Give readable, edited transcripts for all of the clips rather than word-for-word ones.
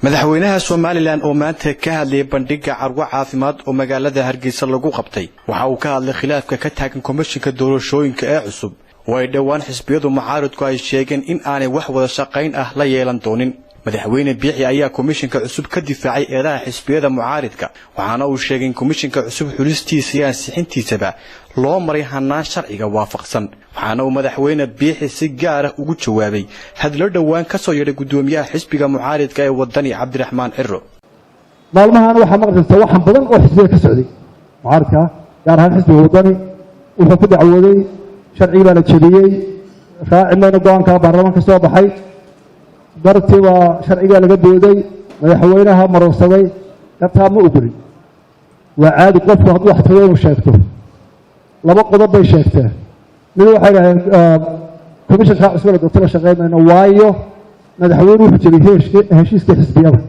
Madaxweynaha Somalilan oo maanta ka hadlayay bandhigga carwo caafimaad oo magaalada Hargeysa lagu qabtay, waxa uu ka hadlay khilaafka ka taagan komishinka doorashooyinka ee cusub oo ay dhowaan xisbiyadu mucaaridku ay sheegeen in aanay wax wada shaqayn ah la yeelan doonin. Madaxweyne Biixi ayaa komishinka cusub ka difaacay eedaha xisbiyada mucaaridka, waxaana uu sheegay in komishinka cusub xulistiisa iyo ansixintiisaba loo maray hanaan sharciga waafaqsan. Waxaana uu madaxweyne Biixi si gaar ah ugu jawaabay hadlo dhowaan ka soo yeedhay guddoomiyaha xisbiga mucaaridka ee Wadani, Cabdiraxmaan Ciro. Maalmahan waxaa maqli jirta waxan badan oo xisbiga ka socday mucaaridka, gaar ahaan xisbiga Wadani. Wuxuu ku dacwooday sharcigii baa la jebiyey, raaci mayno go-aanka baarlamaanka soo baxay, dartii baa sharcigaa laga dooday, madaxweynaha maroorsaday. Dartaa ma ogolin. Waa caadi qofku hadduu wax tago inuu sheegto. Laba qodob bay sheegteen. Mid waxay dhahdeen komishanka cusub la doorto la shaqayn mayno, waayo madaxweyne wuxuu jebiyey heshiiskii xisbiyada.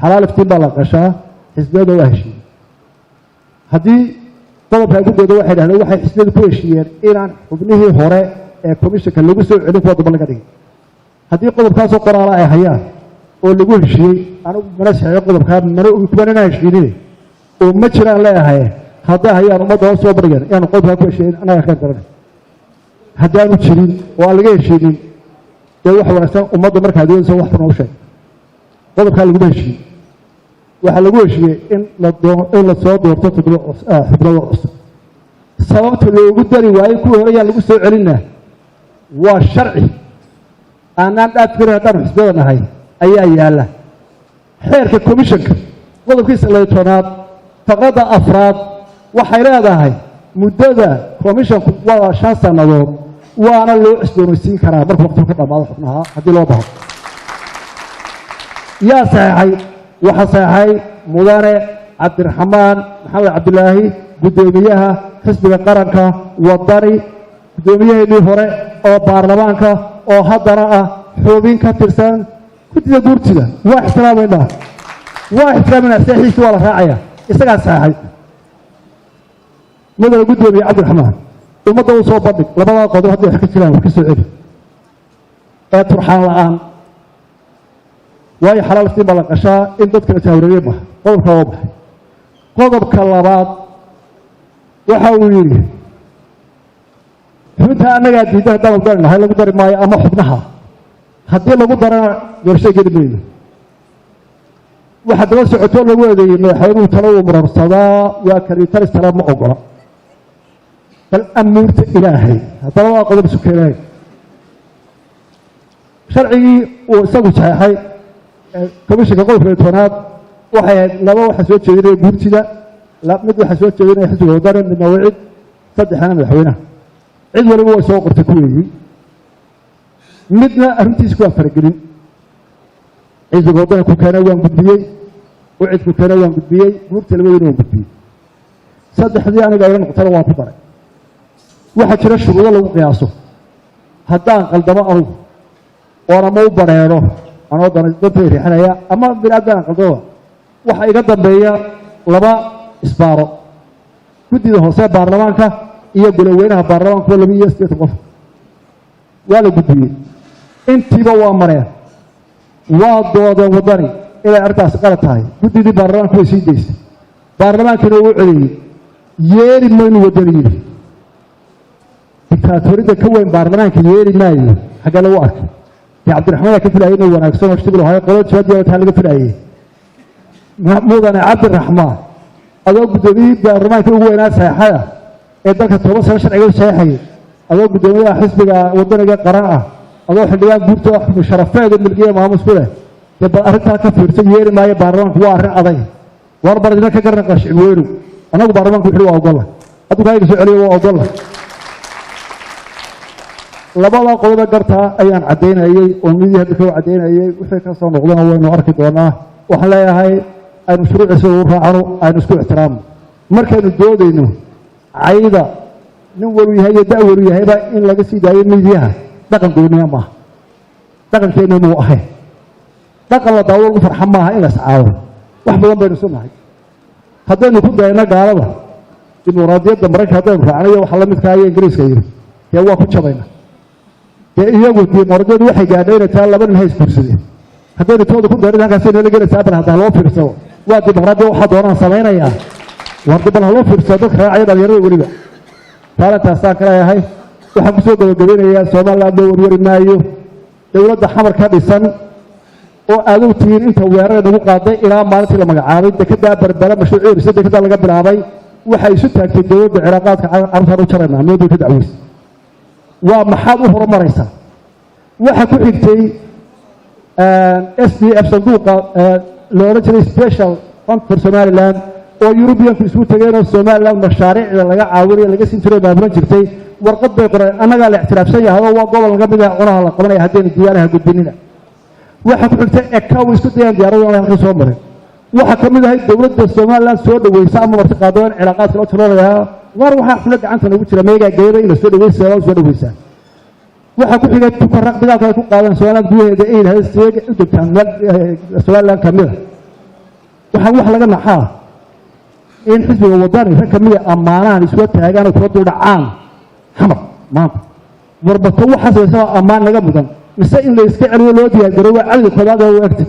Xalaal iftiin baa la qashaa, xisbiyada waa heshiiyey. Haddii qodobka ay ku doodo, waxay dhahdeen waxay xisbiyadu ku heshiiyeen inaan xubnihii hore ee komishanka lagu soo celin, kuwa damba laga dhigin. Haddii qodobkaasoo qoraala ay hayaan oo lagu heshiiyey, anigu mana saxeeyo qodobkaa, mana ogi kuwan inaan heshiinin oo ma jiraan leeyahay. Hadday hayaan, ummadda hoos soo bandhigeen inaanu qodobkaa ku heshiiyen, annaga ka garanay. Haddaanu jirin oo aan laga heshiinin, dee wax wanaagsan ummadda markaa doonaysa wax noo sheeg. Qodobkaa laguma heshiiyey. Waxaa lagu heshiiyey in la soo doorto 7 xubnood cusub. Sababta loogu dari waayey kuwii hore yaan lagu soo celinna waa sharci aanaan dhaafi karin haddaanu xisbiyada nahay ayaa yaalla. Xeerka komishanka qodobkiisa 12aad faqradda afraad waxay leedahay muddada komishanku waa 5 sannadood, waana loo cusboonaysiin karaa markuu waqtigu ka dhammaado xubnaha haddii loo baahdo. Yaa saxeexay? Waxaa saxeexay mudane Cabdiraxmaan Maxamed Cabdilaahi, guddoomiyaha xisbiga qaranka Wadani, guddoomiyaheennii hore oo baarlamaanka oo haddana ah xubin ka tirsan guddida guurtida. Waa ixtiraamaynaa, waa ixtiraamaynaa, saxiixiisi waa la raacaya, isagaa saxeexay. Mudane guddoomiye Cabdiraxmaan, ummadda u soo bandhig labadaa qodob. Hadday wax ka jiraan, wax ka soo celi ee turxaan la-aan, waayo xalaal iftiin baa la qashaa, in dadka la jahwareeriye maaha. Qodobka waa baxay. Qodobka labaad waxa uu yidhi xubintaa annagaa diidan haddaanu dari nahay, lagu dari maayo, ama xubnaha haddii lagu darana doorasho geli mayno. Waxaa daba socotoo lagu eedeeyey madaxweynuhu talo uu marorsadaa, waa kalitaris, tala ma ogola. Bal amuurta Ilaahay, haddaba waa qodob isu keenay. Sharcigii uu isagu saxeexay komishanka qodobka 10aad waxay ahayd laba waxaa soo jeedinaya guurtida, mid waxaa soo jeedinaya xisbiga Wadani, midna wicid, saddexna madaxweynaha. Cid waliba way soo qortay kuweygii, midna arrintiisa kuwaan faragelin. Xisbiga Wadani ku keenay waan gudbiyey, ucid ku keenay waan gudbiyey, guurta labadiina waan gudbiyey, saddexdii aniga ila noqotana waan ku daray. Waxaa jira shuruudo lagu qiyaaso. Haddaan qaldamo anugu oon ama u bareero anoo dantay riixinaya ama bini aadam aan qaldamaba, waxaa iga dambeeya laba isbaaro: guddida hoose baarlamaanka iyo goloweynaha baarlamaanka oo 82 qof. Waa la gudbiyey, intiiba waa mareen, waa doodeen Waddani inay arrintaasi qalad tahay. Guddidii baarlamaanku way sii daysay, baarlamaankiina uu codeeyey. Yeeli maynu, Waddani yidhi. Dictaatorida ka weyn baarlamaanka yeeli maayo, xaggee lagu arkay? Dee Cabdiraxmaan yaa ka filayay inuu wanaagsan oo shibil ahayo, qolada jawaab taa laga filayay. Mudane Cabdiraxmaan, adoo guddoomiyihii baarlamaanka ugu weynaa saxeexaya ee dalka 10 sano sharciga u saxeexayay, adoo guddoomiyaha xisbiga Wadaniga qaran ah, adoo xildhibaan guurta oo sharafeeda milkiya maamus ku leh, dee bal arrintaa ka fiirsan. Yeeli maayo baarlamaanku waa arrin adag. War bar idina ka garana qashicib weynu. Annagu baarlamaanku wuxuu waa ogolla, hadduu kaaga soo celiyo waa ogolla. Labada qodobe gartaa ayaan caddaynayey oo midii hadda kau caddaynayey. Wixii ka soo noqdana waynu arki doonaa. Waxaan leeyahay aynu shuruuciisa ugu raacno, aynu isku ixtiraamno markaynu doodayno. Cayda nin walu yahay iyo da' walu yahayba in laga sii daayo midiyaha dhaqan gooniya maaha, dhaqankeenna muu ahayn. Dhaqan la daawo lagu farxa maaha in la iscaawo. Wax badan baynu isu nahay. Haddaynu ku dayno gaalada dimuqraadiyadda Maraykanka, haddaynu raacnayo waxa la midkaa iyo Ingiriiska iyo dee waa ku jabayna. Dee iyagu dimuqraadiyadu waxay gaadhay inay taa laba nin ha isguursadeen. Haddaynu tooda ku doorin halkaasay noola gelaysaa. Bal hadda haloo fiirsado, waa dimuqraadiya, waxaa doonaan samaynayaa. War bal haloo fiirsado dadka raacaya, dhalinyarada weliba. Taalantaasaan ka leeyahay. Waxaan kusoo gabagabeynayaa, Somaliland loo warwari maayo. Dowladda Xamar ka dhisan oo aad og tihiin inta weerara nagu qaaday ilaa maalintii la magacaabay, dekedaa Berbera mashruuciisa dekedaa laga bilaabay, waxay isu taagtay dowladda cilaaqaadka carabtaan u jaraynaa, meel bay ka dacweysa. Waa maxaad u horumaraysaa? Waxa ku xigtay SDF, sanduuqa la odhan jiray Special Fund for Somaliland, oo Europeanku isugu tageenoo Somaliland mashaariicda laga caawinayo laga siin jiray, maamulan jirtay. Warqad bay qoreen: annagaa la ictiraafsan yahay oo waa gobol naga mid ah, cunaha la qabanaya haddaynu diyaanaha gudbinina. Waxa ku xigtay ECAO, isku dayaan diyaaradu halka soo marin. Waxaa ka mid ahay dowladda Somaliland soo dhaweysa ama marti qaado in cilaaqaadka loo jaloonayaa. War waxaa xubno gacanta nagu jira meegaa geeyaba in la soo dhaweysa, Somaliland soo dhaweysaa. Waxaa ku xigay Tukaraq, dagaalka ay ku qaadeen Somaliland gudaheeda, ay yidhahdeen sidee u degtaan meel Somaliland ka mid a. Waxaa wax laga naxaa in xisbiga Wadani rag ka mida ammaanahan isula taagaan oo kula duldhacaan Xamar maanta. Warbato waxaa samaysa ammaan naga mudan, mise in la iska celiyo loo diyaargarooba cadowga koobaad ee u egta?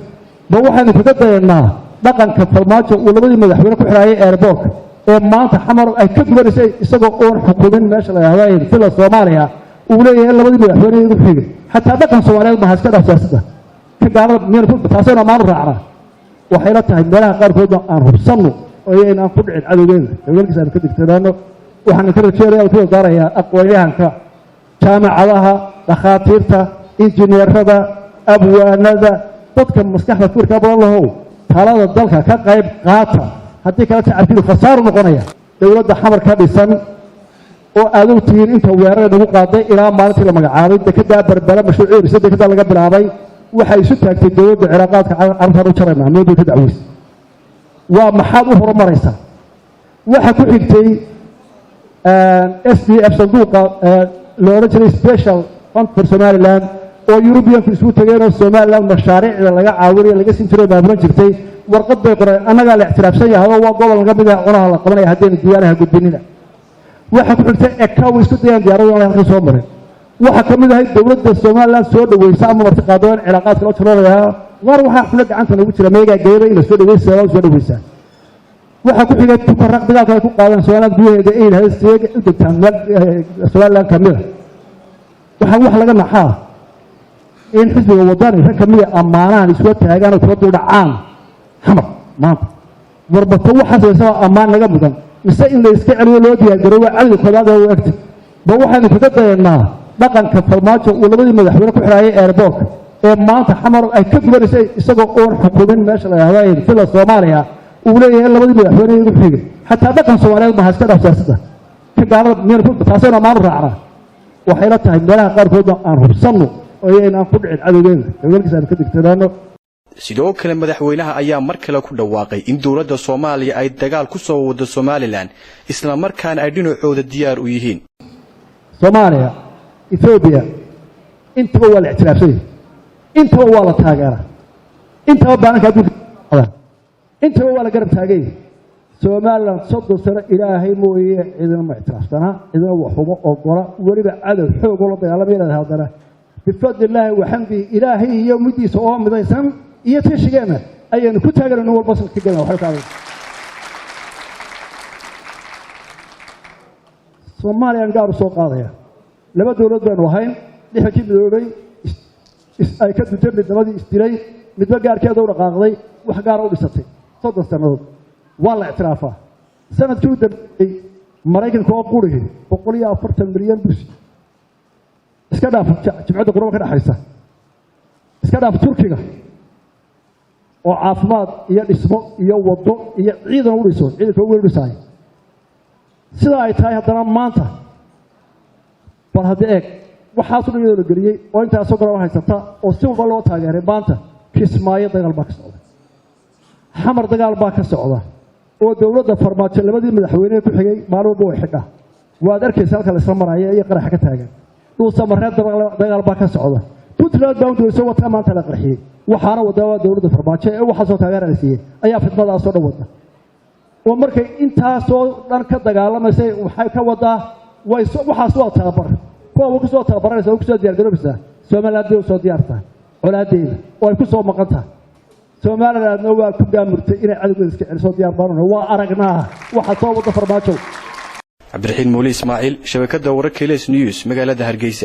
Ba waxaynu kaga dayanaa dhaqanka Farmaajo uu labadii madaxweyne ku xidhaayay airportka ee maanta Xamar ay ka gubanaysa, isagoo oon xukumin meesha la yidhahdo Villa Soomaaliya, uu leeyahay labadii madaxweyne igu xigay. Xataa dhaqan Soomaaliyeed maha, iska dhaaf siyaasadda ka gaalada. Miyaynu taasaynu ammaan u raacnaa? Waxayla tahay meelaha qaarkoodna aan hubsanno oo inaan ku dhicin cadowgeena, dowladkiisa aanu ka digtoonaano. Waxaan ka rajeynaya, ku dardaarayaa aqoon-yahanka, jaamacadaha, dhakhaatiirta, injineerada, abwaanada, dadka maskaxda fikirka badan lahow, talada dalka ka qayb qaata. Haddii kale tacabkiinu khasaaru noqonaya. Dowladda Xamar ka dhisan oo aad og tihiin inta weerara nagu qaaday ilaa maalintii la magacaabay, dekedaa Berbera mashruuciisa dekedaa laga bilaabay, waxay isu taagtay dowladda cilaaqaadka carabtaan u jaraynaa, meel bay ka dacweysa. Waa maxaad u horumaraysaa? Waxa ku xigtay SDF, sanduuqa la odhan jiray Special Fund for Somaliland, oo Europeanku isugu tageenoo Somaliland mashaariicda laga caawinayo laga siin jiray, maamulan jirtay. Warqad bay qoreen: annagaa la ictiraafsan yahay oo waa gobol naga mid ah, cunaha la qabanaya haddaynu diyaanaha gudbinina. Waxa ku xigtay ECAO, isku dayaan diyaaradu halka soo marin. Waxaa ka mid ahay dowladda Somaliland soo dhaweysa ama marti qaado in cilaaqaadka loo jaloonayaa. War waxaa xubno gacanta nagu jira meegaa geeyaba in la soo dhaweysa, Somaliland soo dhaweysaa. Waxaa ku xigay Tukaraq, dagaalka ay ku qaadeen Somaliland gudaheeda, ay yidhahdeen sidee u degtaan meel Somaliland ka mid a. Waxaa wax laga naxaa in xisbiga Wadani rag ka mida ammaanahan isula taagaan oo kula duldhacaan Xamar maanta. Warbato waxaa samaysa ammaan naga mudan, mise in la iska celiyo loo diyaargarooba cadowga koobaad ee u egta? Ba waxaynu kaga dayanaa dhaqanka Farmaajo uu labadii madaxweyne ku xidhaayay airportka ee maanta Xamar ay ka gubanaysa, isagoo oon xukumin meesha la yidhahdo Villa Soomaaliya, uu leeyahay labadii madaxweyne igu xigay. Xataa dhaqan Soomaaliyeed maha, iska dhaaf siyaasadda ka gaalada. Miyaynu taasaynu ammaan u raacnaa? Waxayla tahay meelaha qaarkoodna aan hubsanno oo inaan ku dhicin cadowgeena, dowladkiisa aanu ka digtoonaano. Sidoo kale madaxweynaha ayaa mar kale ku dhawaaqay in dowladda Soomaaliya ay dagaal ku soo wado Somaliland, isla markaana ay dhinacooda diyaar u yihiin. Soomaaliya, Etoobiya, intaba waa la ictiraafsanya, intaba waa la taageeraa, intaba baananka adduunka, intaba waa la garab taaganya. Somaliland 30 sano Ilaahay mooye cidina ma ictiraafsanaa, cidina waxuma ogola, weliba cadow xoog oo la dagaalamaya leedahay. Haddana bifadli illaahi waxamdihi, Ilaahay iyo middiisa oo midaysan iyo tashigeenna ayaynu ku taaganay, nin walba salka gelna waxba ka adag. Soomaaliyaan gaar u soo qaadaya. Laba dowlad baynu ahayn, lixankii midoobay ay ka duntay midnabadii, isdilay, midba gaarkeeda u dhaqaaqday, wax gaara u dhisatay. 30 sannadood waa la ictiraafaa. Sanadkii u dambeeyey Maraykanka oo qurigi 140 milyan busi, iska dhaaf Jimcadda Qurba ka dhexaysa, iska dhaaf Turkiga oo caafimaad iyo dhismo iyo waddo iyo ciidan u dhiso, ciidanka ugu weyn u dhisaayo. Sidaa ay tahay haddana maanta bal hadda eeg, waxaasoo dhan iyadoo la geliyey oo intaasoo garan haysata oo si walba loo taageeray, maanta Kismaayo dagaal baa ka socda, Xamar dagaal baa ka socda, oo dowladda Farmaajo labadii madaxweynehe ku xigay maalin walba way xidha. Waad arkaysa halka la isla maraya iyo qaraxa ka taagan. Dhuusamareeb dagaal baa ka socda. Puntland baa udoweyso wataa maanta la qarxiyey. Waxaana wadaa waa dowladda Farmaajo ee waxaasoo taageera la siiyey ayaa fidmadaasoo dhan wada, oo markay intaasoo dhan ka dagaalamaysay waxay ka wadaa way waxaas waa tababar, kuwa way kusoo tababaranaysa, way kusoo diyaargaroobaysaa. Somaliland bay usoo diyaar tahay. Colaadeeda oo ay ku soo maqan tahay Somalilandna waa ku gaamurtay inay cadowgeeda iska celiso. Diyaar baanuna waa aragnaa waxaad soo wadda, Farmaajo. Cabdiraxiin Muuli Ismaaciil, shabakadda wararka Ilays News, magaalada Hargeysa.